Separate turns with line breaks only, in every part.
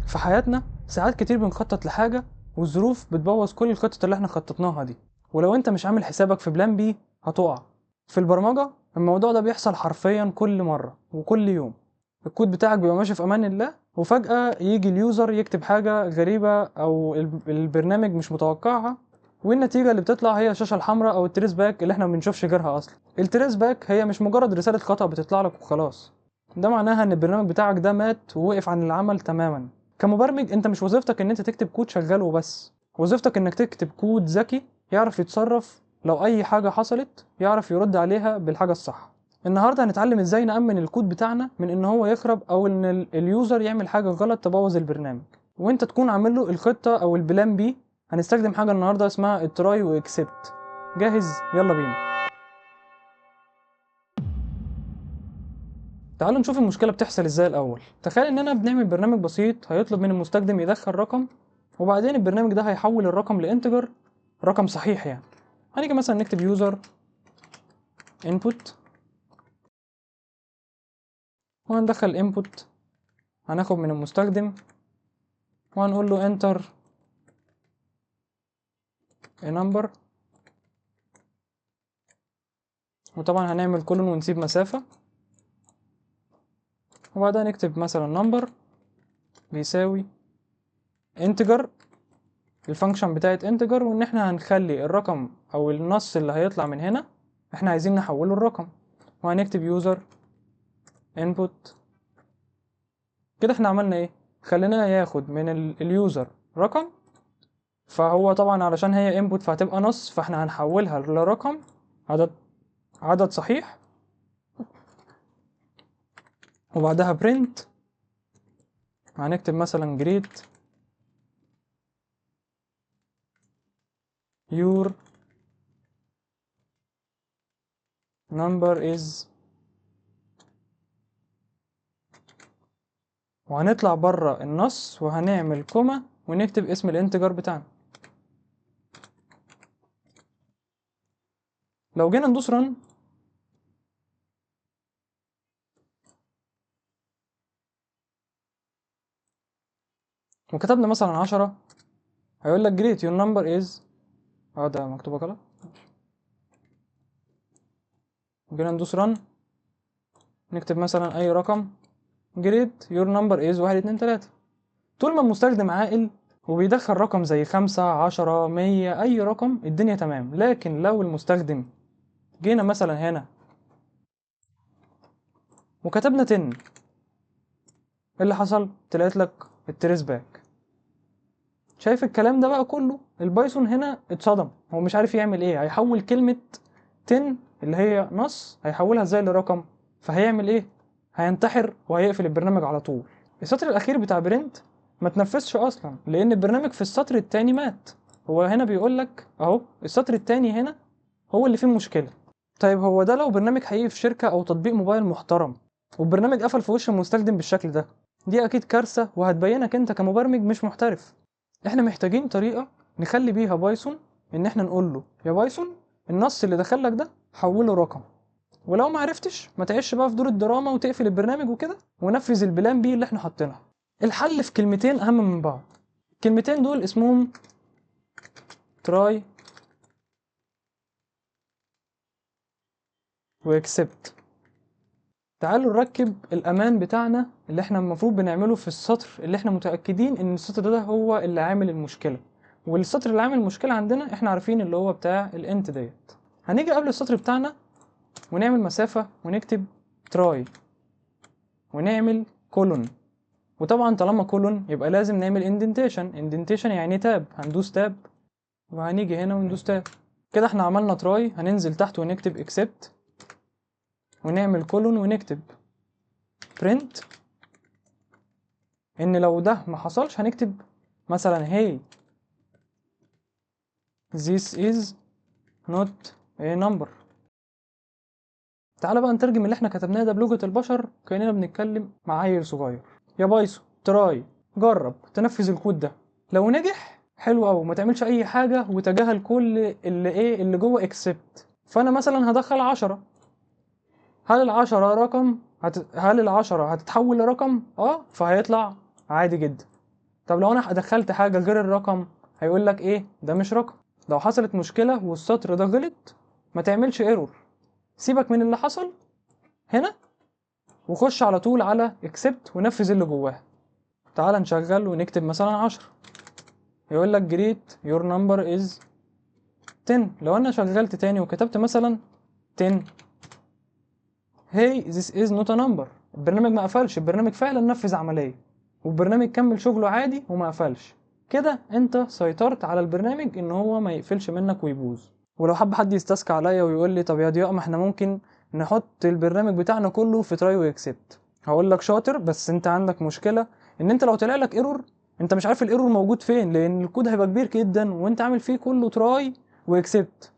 في حياتنا ساعات كتير بنخطط لحاجة والظروف بتبوظ كل الخطط اللي احنا خططناها دي، ولو انت مش عامل حسابك في plan B هتقع. في البرمجة الموضوع ده بيحصل حرفيا كل مرة وكل يوم. الكود بتاعك بيبقى ماشي في امان الله، وفجأة يجي ال user يكتب حاجة غريبة او البرنامج مش متوقعها، والنتيجة اللي بتطلع هي الشاشة الحمراء او ال traceback اللي احنا ما بنشوفش غيرها اصلا. ال traceback هي مش مجرد رسالة خطأ بتطلع لك وخلاص، ده معناها ان البرنامج بتاعك ده مات ووقف عن العمل تماما. كمبرمج انت مش وظيفتك ان انت تكتب كود شغال وبس، وظيفتك انك تكتب كود ذكي يعرف يتصرف لو اي حاجة حصلت، يعرف يرد عليها بالحاجة الصح. النهاردة هنتعلم ازاي نأمن الكود بتاعنا من ان هو يخرب او ان ال user يعمل حاجة غلط تبوظ البرنامج، وانت تكون عامل له الخطة او ال plan B. هنستخدم حاجة النهاردة اسمها ال try و except. جاهز؟ يلا بينا. تعالوا نشوف المشكلة بتحصل ازاي الأول. تخيل اننا بنعمل برنامج بسيط هيطلب من المستخدم يدخل رقم، وبعدين البرنامج ده هيحول الرقم ل integer، رقم صحيح يعني. هنيجي مثلا نكتب user input، وهندخل input، هناخد من المستخدم وهنقول له enter a number، وطبعا هنعمل colon ونسيب مسافة، وبعدها نكتب مثلا number بيساوي integer، ال function بتاعت integer، وان احنا هنخلي الرقم او النص اللي هيطلع من هنا احنا عايزين نحوله الرقم، وهنكتب user input. كده احنا عملنا ايه؟ خليناه ياخد من ال user رقم، فهو طبعا علشان هي input فهتبقى نص، فاحنا هنحولها لرقم عدد صحيح، وبعدها print هنكتب مثلا greet your number is، وهنطلع بره النص وهنعمل comma ونكتب اسم ال integer بتاعنا. لو جينا ندوس run وكتبنا مثلا 10، هيقول لك greet your number is، ده مكتوبة غلط. جينا ندوس run نكتب مثلا أي رقم، greet your number is 1 2 3. طول ما المستخدم عاقل وبيدخل رقم زي 5 10 100 أي رقم الدنيا تمام. لكن لو المستخدم جينا مثلا هنا وكتبنا 10، إيه اللي حصل؟ طلعت لك ال traceback. شايف الكلام ده بقى كله؟ ال Python هنا اتصدم، هو مش عارف يعمل ايه. هيحول كلمة 10 اللي هي نص هيحولها ازاي لرقم؟ فهيعمل ايه؟ هينتحر وهيقفل البرنامج على طول. السطر الاخير بتاع print ما تنفذش اصلا، لان البرنامج في السطر التاني مات. هو هنا بيقول لك اهو السطر التاني هنا هو اللي فيه المشكلة. طيب هو ده لو برنامج حقيقي في شركة او تطبيق موبايل محترم والبرنامج قفل في وش المستخدم بالشكل ده، دي اكيد كارثة وهتبينك انت كمبرمج مش محترف. احنا محتاجين طريقة نخلي بيها Python ان احنا نقول له يا Python النص اللي دخلك ده حوله رقم، ولو ما عرفتش ما تعيش بقى في دور الدراما وتقفل البرنامج وكده، ونفذ ال plan B اللي احنا حاطينها. الحل في كلمتين اهم من بعض. الكلمتين دول اسمهم try و except. تعالوا نركب الامان بتاعنا اللي احنا المفروض بنعمله في السطر اللي احنا متأكدين ان السطر ده هو اللي عامل المشكلة، والسطر اللي عامل المشكلة عندنا احنا عارفين اللي هو بتاع ال int ديت. هنيجي قبل السطر بتاعنا ونعمل مسافة ونكتب try ونعمل colon، وطبعا طالما colon يبقى لازم نعمل indentation. indentation يعني tab، هندوس tab وهنيجي هنا وندوس tab. كده احنا عملنا try، هننزل تحت ونكتب except ونعمل colon ونكتب print ان لو ده ما حصلش هنكتب مثلا hey this is not a number. تعالى بقى نترجم اللي احنا كتبناه ده بلغة البشر كأننا بنتكلم مع عيل صغير. يا Python try، جرب تنفذ الكود ده، لو نجح حلو قوي، ما تعملش اي حاجة وتجاهل كل اللي ايه اللي جوه except. فانا مثلا هدخل 10، هل العشرة رقم؟ هل العشرة هتتحول لرقم؟ فهيطلع عادي جدا. طب لو انا دخلت حاجة غير الرقم هيقول لك ايه؟ ده مش رقم. لو حصلت مشكلة والسطر ده غلط ما تعملش error، سيبك من اللي حصل هنا وخش على طول على except ونفذ اللي جواها. تعال نشغل ونكتب مثلا 10، يقول لك great your number is 10. لو انا شغلت تاني وكتبت مثلا 10، hey this is not a number، البرنامج ما قفلش، البرنامج فعلا نفذ عملية والبرنامج كمل شغله عادي وما قفلش. كده انت سيطرت على البرنامج ان هو ما يقفلش منك ويبوظ. ولو حب حد يستسكى عليا ويقول لي طب يا ضياء ما احنا ممكن نحط البرنامج بتاعنا كله في try و except، هقول لك شاطر، بس انت عندك مشكلة ان انت لو طلع لك error انت مش عارف ال error موجود فين، لان الكود هيبقى كبير جدا وانت عامل فيه كله try و except،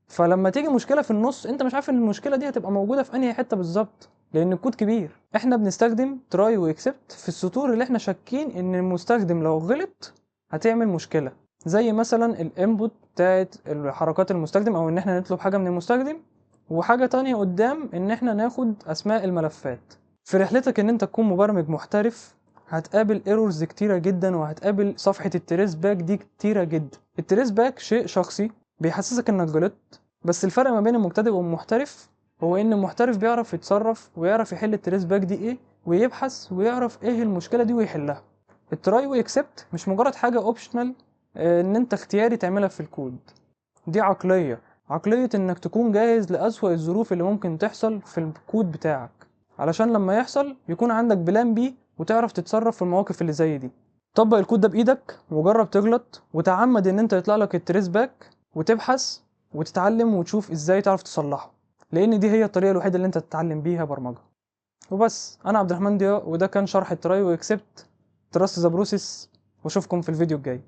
فلما تيجي مشكلة في النص انت مش عارف ان المشكلة دي هتبقى موجودة في انهي حتة بالظبط لان الكود كبير. احنا بنستخدم try و except في السطور اللي احنا شاكين ان المستخدم لو غلط هتعمل مشكلة، زي مثلا ال input بتاعت حركات المستخدم او ان احنا نطلب حاجة من المستخدم، وحاجه تانية قدام ان احنا ناخد اسماء الملفات. في رحلتك ان انت تكون مبرمج محترف هتقابل errors كتيرة جدا، وهتقابل صفحة ال traceback دي كتيرة جدا. ال traceback شيء شخصي بيحسسك انك غلطت، بس الفرق ما بين المبتدئ والمحترف هو ان المحترف بيعرف يتصرف ويعرف يحل ال traceback دي ايه، ويبحث ويعرف ايه المشكلة دي ويحلها. ال try و except مش مجرد حاجة optional ان انت اختياري تعملها في الكود، دي عقلية، عقلية انك تكون جاهز لأسوأ الظروف اللي ممكن تحصل في الكود بتاعك، علشان لما يحصل يكون عندك plan B وتعرف تتصرف في المواقف اللي زي دي. طبق الكود ده بايدك وجرب تغلط وتعمد ان انت يطلع لك ال traceback وتبحث وتتعلم وتشوف ازاي تعرف تصلحه، لان دي هي الطريقة الوحيدة اللي انت تتعلم بيها برمجة. وبس، انا عبد الرحمن ضياء، وده كان شرح ال try و except. trust the process، واشوفكم في الفيديو الجاي.